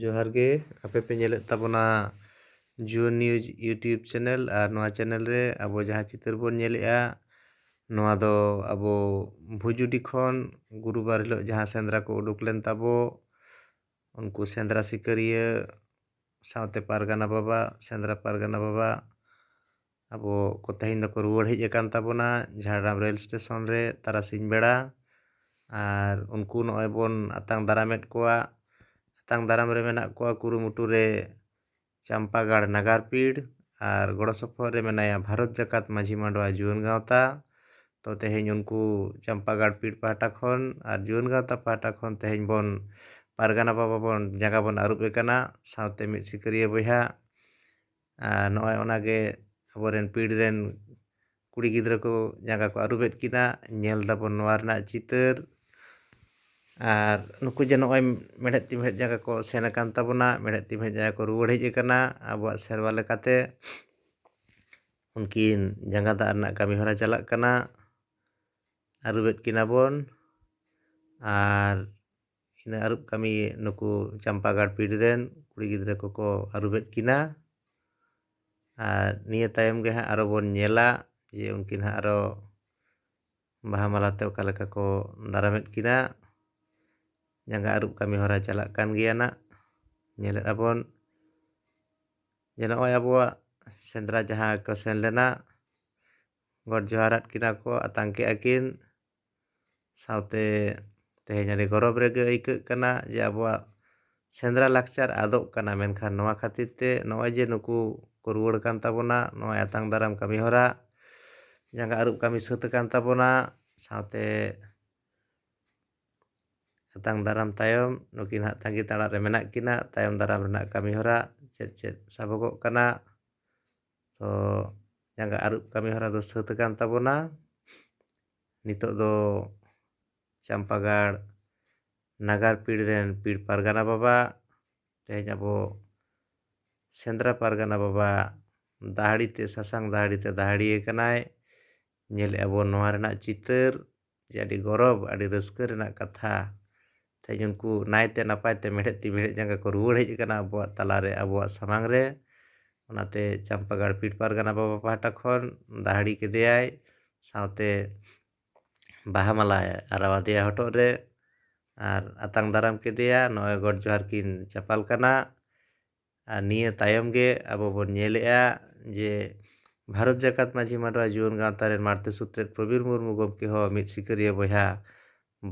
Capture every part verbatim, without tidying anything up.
ᱡᱚᱦᱟᱨ ᱜᱮ, ᱟᱯᱮ ᱯᱮ ᱧᱮᱞᱮᱫ ᱛᱟᱵᱚᱱᱟ ᱡᱩᱣᱟᱹᱱ ᱱᱤᱭᱩᱡᱽ YouTube ᱪᱮᱱᱮᱞ᱾ ᱟᱨ ᱱᱚᱣᱟ ᱪᱮᱱᱮᱞ ᱨᱮ ᱟᱵᱚ ᱡᱟᱦᱟᱸ ᱪᱤᱛᱟᱹᱨ ᱵᱚᱱ ᱧᱮᱞᱮᱜᱼᱟ, ᱱᱚᱣᱟ ᱫᱚ ᱟᱵᱚ ᱵᱷᱩᱡᱩᱰᱤ ᱠᱷᱚᱱ ᱜᱩᱨᱩᱵᱟᱨ ᱦᱤᱞᱳᱜ ᱡᱟᱦᱟᱸ ᱥᱮᱸᱫᱽᱨᱟ ᱠᱚ ᱩᱰᱩᱠ ᱞᱮᱱ ᱛᱟᱵᱚ, ᱩᱱᱠᱩ ᱥᱮᱸᱫᱽᱨᱟ ᱥᱤᱠᱟᱹᱨᱤᱭᱟᱹ ᱥᱟᱶᱛᱮ ᱯᱟᱨᱜᱟᱱᱟ ᱵᱟᱵᱟ, ᱥᱮᱸᱫᱽᱨᱟ ᱯᱟᱨᱜᱟᱱᱟ ᱵᱟᱵᱟ, ᱟᱵᱚ ᱠᱚ ᱛᱮᱦᱮᱧ ᱫᱚᱠᱚ ᱨᱩᱣᱟᱹᱲ ᱦᱮᱡ ᱟᱠᱟᱱ ᱛᱟᱵᱚᱱᱟ ᱡᱷᱟᱲᱜᱨᱟᱢ ᱨᱮᱞ ᱥᱴᱮᱥᱚᱱ ᱨᱮ ᱛᱟᱨᱟᱥᱤᱧ ᱵᱮᱲᱟ᱾ ᱟᱨ ᱩᱱᱠᱩ ᱱᱚᱜᱼᱚᱭ ᱵᱚᱱ ᱟᱛᱟᱝ ᱫᱟᱨᱟᱢᱮᱫ ᱠᱚᱣᱟ᱾ ᱟᱛᱟᱝ ᱫᱟᱨᱟᱢ ᱨᱮ ᱢᱮᱱᱟᱜ ᱠᱚᱣᱟ ᱠᱩᱨᱩᱢᱩᱴᱩ ᱨᱮ ᱪᱟᱢᱯᱟᱜᱟᱲ ᱱᱟᱜᱟᱨ ᱯᱤᱲ, ᱟᱨ ᱜᱚᱲᱚ ᱥᱚᱯᱚᱦᱚᱫ ᱨᱮ ᱢᱮᱱᱟᱭᱟ ᱵᱷᱟᱨᱚᱛ ᱡᱟᱠᱟᱛ ᱢᱟᱹᱡᱷᱤ ᱢᱟᱰᱣᱟ ᱡᱩᱣᱟᱹᱱ ᱜᱟᱶᱛᱟ᱾ ᱛᱚ ᱛᱮᱦᱮᱧ ᱩᱱᱠᱩ ᱪᱟᱢᱯᱟᱜᱟᱲ ᱯᱤᱲ ᱯᱟᱦᱴᱟ ᱠᱷᱚᱱ ᱟᱨ ᱡᱩᱣᱟᱹᱱ ᱜᱟᱶᱛᱟ ᱯᱟᱦᱴᱟ ᱠᱷᱚᱱ ᱛᱮᱦᱮᱧ ᱵᱚᱱ ᱯᱟᱨᱜᱟᱱᱟ ᱵᱟᱵᱟ ᱵᱚᱱ ᱡᱟᱸᱜᱟ ᱵᱚᱱ ᱟᱹᱨᱩᱵ ᱮ ᱠᱟᱱᱟ, ᱥᱟᱶᱛᱮ ᱢᱤᱫ ᱥᱤᱠᱟᱹᱨᱤᱭᱟᱹ ᱵᱚᱭᱦᱟ᱾ ᱟᱨ ᱱᱚᱜᱼᱚᱭ ᱚᱱᱟᱜᱮ ᱟᱵᱚᱨᱮᱱ ᱯᱤᱲ ᱨᱮᱱ ᱠᱩᱲᱤ ᱜᱤᱫᱽᱨᱟᱹ ᱠᱚ ᱡᱟᱸᱜᱟ ᱠᱚ ᱟᱹᱨᱩᱵᱮᱫ ᱠᱤᱱᱟ, ᱧᱮᱞ ᱫᱟᱵᱚᱱ ᱱᱚᱣᱟ ᱨᱮᱱᱟᱜ ᱪᱤᱛᱟᱹᱨ᱾ ᱟᱨ ᱱᱩᱠᱩ ᱡᱮ ᱱᱚᱜᱼᱚᱭ ᱢᱮᱲᱦᱮᱫ ᱛᱤ ᱢᱮᱲᱦᱮᱫ ᱡᱟᱸᱜᱟ ᱠᱚ ᱥᱮᱱ ᱟᱠᱟᱱ ᱛᱟᱵᱚᱱᱟ, ᱢᱮᱲᱦᱮᱫ ᱛᱤ ᱢᱮᱲᱦᱮᱫ ᱡᱟᱸᱜᱟ ᱠᱚ ᱨᱩᱣᱟᱹᱲ ᱦᱮᱡ ᱟᱠᱟᱱᱟ, ᱟᱵᱚᱣᱟᱜ ᱥᱮᱨᱣᱟ ᱞᱮᱠᱟᱛᱮ ᱩᱱᱠᱤᱱ ᱡᱟᱸᱜᱟ ᱫᱟᱜ ᱨᱮᱱᱟᱜ ᱠᱟᱹᱢᱤ ᱦᱚᱨᱟ ᱪᱟᱞᱟᱜ ᱠᱟᱱᱟ᱾ ᱟᱹᱨᱩᱵᱮᱫ ᱠᱤᱱᱟ ᱵᱚᱱ᱾ ᱟᱨ ᱤᱱᱟᱹ ᱟᱹᱨᱩᱵ ᱠᱟᱹᱢᱤ ᱱᱩᱠᱩ ᱪᱟᱢᱯᱟᱜᱟᱲ ᱯᱤᱲ ᱨᱮᱱ ᱠᱩᱲᱤ ᱜᱤᱫᱽᱨᱟᱹ ᱠᱚᱠᱚ ᱟᱹᱨᱩᱵᱮᱫ ᱠᱤᱱᱟ᱾ ᱟᱨ ᱱᱤᱭᱟᱹ ᱛᱟᱭᱚᱢ ᱜᱮ ᱦᱟᱸᱜ ᱟᱨᱚ ᱵᱚᱱ ᱧᱮᱞᱟ ᱡᱮ ᱩᱱᱠᱤᱱ ᱦᱟᱸᱜ ᱟᱨᱚ ᱵᱟᱦᱟ ᱢᱟᱞᱟ ᱛᱮ ᱚᱠᱟ ᱞᱮᱠᱟ ᱠᱚ ᱫᱟᱨᱟᱢᱮᱫ ᱠᱤᱱᱟ᱾ ᱡᱟᱸᱜᱟ ᱟᱹᱨᱩᱵ ᱠᱟᱹᱢᱤ ᱦᱚᱨᱟ ᱪᱟᱞᱟᱜ ᱠᱟᱱ ᱜᱮᱭᱟ ᱱᱟᱜ, ᱧᱮᱞᱮᱫ ᱟᱵᱚᱱ ᱡᱮ ᱱᱚᱜᱼᱚᱭ ᱟᱵᱚᱣᱟᱜ ᱥᱮᱸᱫᱽᱨᱟ ᱡᱟᱦᱟᱸ ᱠᱚ ᱥᱮᱱ ᱞᱮᱱᱟ, ᱜᱚᱰ ᱡᱚᱦᱟᱨᱟᱫ ᱠᱤᱱᱟ ᱠᱚ, ᱟᱛᱟᱝ ᱠᱮᱜᱼᱟ ᱠᱤᱱ᱾ ᱥᱟᱶᱛᱮ ᱛᱮᱦᱮᱧ ᱟᱹᱰᱤ ᱜᱚᱨᱚᱵᱽ ᱨᱮᱜᱮ ᱟᱹᱭᱠᱟᱹᱜ ᱠᱟᱱᱟ ᱡᱮ ᱟᱵᱚᱣᱟᱜ ᱥᱮᱸᱫᱽᱨᱟ ᱞᱟᱠᱪᱟᱨ ᱟᱫᱚᱜ ᱠᱟᱱᱟ, ᱢᱮᱱᱠᱷᱟᱱ ᱱᱚᱣᱟ ᱠᱷᱟᱹᱛᱤᱨ ᱛᱮ ᱱᱚᱜᱼᱚᱭ ᱡᱮ ᱱᱩᱠᱩ ᱠᱚ ᱨᱩᱣᱟᱹᱲ ᱠᱟᱱ ᱛᱟᱵᱚᱱᱟ, ᱱᱚᱜᱼᱚᱭ ᱟᱛᱟᱝ ᱫᱟᱨᱟᱢ ᱠᱟᱹᱢᱤ ᱦᱚᱨᱟ, ᱡᱟᱸᱜᱟ ᱟᱹᱨᱩᱵ ᱠᱟᱹᱢᱤ ᱥᱟᱹᱛ ᱟᱠᱟᱱ ᱛᱟᱵᱚᱱᱟ, ᱥᱟᱶᱛᱮ ᱟᱛᱟᱝ ᱫᱟᱨᱟᱢ ᱛᱟᱭᱚᱢ ᱱᱩᱠᱤᱱ ᱦᱟᱸᱜ ᱛᱟᱺᱜᱤ ᱛᱟᱲᱟᱜ ᱨᱮ ᱢᱮᱱᱟᱜ ᱠᱤᱱᱟ᱾ ᱛᱟᱭᱚᱢ ᱫᱟᱨᱟᱢ ᱨᱮᱱᱟᱜ ᱠᱟᱹᱢᱤ ᱦᱚᱨᱟ ᱪᱮᱫ ᱪᱮᱫ ᱥᱟᱵᱚᱜᱚᱜ ᱠᱟᱱᱟ? ᱛᱚ ᱡᱟᱸᱜᱟ ᱟᱹᱨᱩᱵ ᱠᱟᱹᱢᱤ ᱦᱚᱨᱟ ᱫᱚ ᱥᱟᱹᱛ ᱟᱠᱟᱱ ᱛᱟᱵᱚᱱᱟ᱾ ᱱᱤᱛᱚᱜ ᱫᱚ ᱪᱟᱢᱯᱟᱜᱟᱲ ᱱᱟᱜᱟᱨ ᱯᱤᱲ ᱨᱮᱱ ᱯᱤᱲ ᱯᱟᱨᱜᱟᱱᱟ ᱵᱟᱵᱟ, ᱛᱮᱦᱮᱧ ᱟᱵᱚ ᱥᱮᱸᱫᱽᱨᱟ ᱯᱟᱨᱜᱟᱱᱟ ᱵᱟᱵᱟ ᱫᱟᱦᱲᱤ ᱛᱮ, ᱥᱟᱥᱟᱝ ᱫᱟᱦᱲᱤ ᱛᱮ ᱫᱟᱦᱲᱤ ᱟᱠᱟᱱᱟᱭ᱾ ᱧᱮᱞᱮᱜᱼᱟ ᱵᱚᱱ ᱱᱚᱣᱟ ᱨᱮᱱᱟᱜ ᱪᱤᱛᱟᱹᱨ ᱡᱮ ᱟᱹᱰᱤ ᱜᱚᱨᱚᱵᱽ, ᱟᱹᱰᱤ ᱨᱟᱹᱥᱠᱟᱹ ᱨᱮᱱᱟᱜ ᱠᱟᱛᱷᱟ᱾ ᱛᱮᱦᱮᱧ ᱩᱱᱠᱩ ᱱᱟᱭᱛᱮ ᱱᱟᱯᱟᱭ ᱛᱮ ᱢᱮᱲᱦᱮᱫ ᱛᱤ ᱢᱮᱲᱦᱮᱫ ᱡᱟᱸᱜᱟ ᱠᱚ ᱨᱩᱣᱟᱹᱲ ᱦᱮᱡ ᱟᱠᱟᱱᱟ ᱟᱵᱚᱣᱟᱜ ᱛᱟᱞᱟᱨᱮ, ᱟᱵᱚᱣᱟᱜ ᱥᱟᱢᱟᱝ ᱨᱮ᱾ ᱚᱱᱟᱛᱮ ᱪᱟᱢᱯᱟᱜᱟᱲ ᱯᱤᱲ ᱯᱟᱨᱜᱟᱱᱟ ᱵᱟᱵᱟ ᱯᱟᱦᱴᱟ ᱠᱷᱚᱱ ᱫᱟᱦᱲᱤ ᱠᱮᱫᱮᱭᱟᱭ, ᱥᱟᱶᱛᱮ ᱵᱟᱦᱟ ᱢᱟᱞᱟᱭ ᱟᱨᱟᱣ ᱟᱫᱮᱭᱟ ᱦᱚᱴᱚᱜ ᱨᱮ ᱟᱨ ᱟᱛᱟᱝ ᱫᱟᱨᱟᱢ ᱠᱮᱫᱮᱭᱟ᱾ ᱱᱚᱜᱼᱚᱭ ᱜᱚᱰ ᱡᱚᱦᱟᱨ ᱠᱤᱱ ᱪᱟᱯᱟᱞ ᱠᱟᱱᱟ᱾ ᱟᱨ ᱱᱤᱭᱟᱹ ᱛᱟᱭᱚᱢ ᱜᱮ ᱟᱵᱚ ᱵᱚᱱ ᱧᱮᱞᱮᱜᱼᱟ ᱡᱮ ᱵᱷᱟᱨᱚᱛ ᱡᱟᱠᱟᱛ ᱢᱟᱹᱡᱷᱤ ᱢᱟᱰᱣᱟ ᱡᱩᱣᱟᱹᱱ ᱜᱟᱶᱛᱟ ᱨᱮᱱ ᱢᱟᱲᱛᱮ ᱥᱩᱛᱨᱮᱫ ᱯᱨᱚᱵᱤᱨ ᱢᱩᱨᱢᱩ ᱜᱚᱢᱠᱮ ᱦᱚᱸ ᱢᱤᱫ ᱥᱤᱠᱟᱹᱨᱤᱭᱟᱹ ᱵᱚᱭᱦᱟ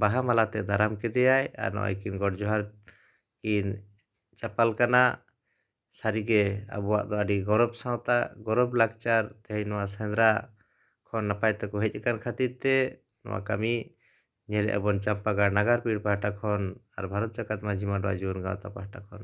ᱵᱟᱦᱟ ᱢᱟᱞᱟ ᱛᱮ ᱫᱟᱨᱟᱢ ᱠᱮᱫᱮᱭᱟᱭ ᱟᱨ ᱱᱚᱜᱼᱚᱭ ᱠᱤᱱ ᱜᱚᱰ ᱡᱚᱦᱟᱨ ᱠᱤᱱ ᱪᱟᱯᱟᱞ ᱠᱟᱱᱟ᱾ ᱥᱟᱹᱨᱤᱜᱮ ᱟᱵᱚᱣᱟᱜ ᱫᱚ ᱟᱹᱰᱤ ᱜᱚᱨᱚᱵᱽ ᱥᱟᱶᱛᱟ, ᱜᱚᱨᱚᱵᱽ ᱞᱟᱠᱪᱟᱨ᱾ ᱛᱮᱦᱮᱧ ᱱᱚᱣᱟ ᱥᱮᱸᱫᱽᱨᱟ ᱠᱷᱚᱱ ᱱᱟᱯᱟᱭ ᱛᱮᱠᱚ ᱦᱮᱡ ᱟᱠᱟᱱ ᱠᱷᱟᱹᱛᱤᱨ ᱛᱮ ᱱᱚᱣᱟ ᱠᱟᱹᱢᱤ ᱧᱮᱞᱮᱫᱼᱟ ᱵᱚᱱ ᱪᱟᱢᱯᱟᱜᱟᱲ ᱱᱟᱜᱟᱨ ᱯᱤᱲ ᱯᱟᱦᱴᱟ ᱠᱷᱚᱱ ᱟᱨ ᱵᱷᱟᱨᱚᱛ ᱡᱟᱠᱟᱛ ᱢᱟᱹᱡᱷᱤ ᱢᱟᱰᱣᱟ ᱡᱩᱣᱟᱹᱱ ᱜᱟᱶᱛᱟ ᱯᱟᱦᱴᱟ ᱠᱷᱚᱱ᱾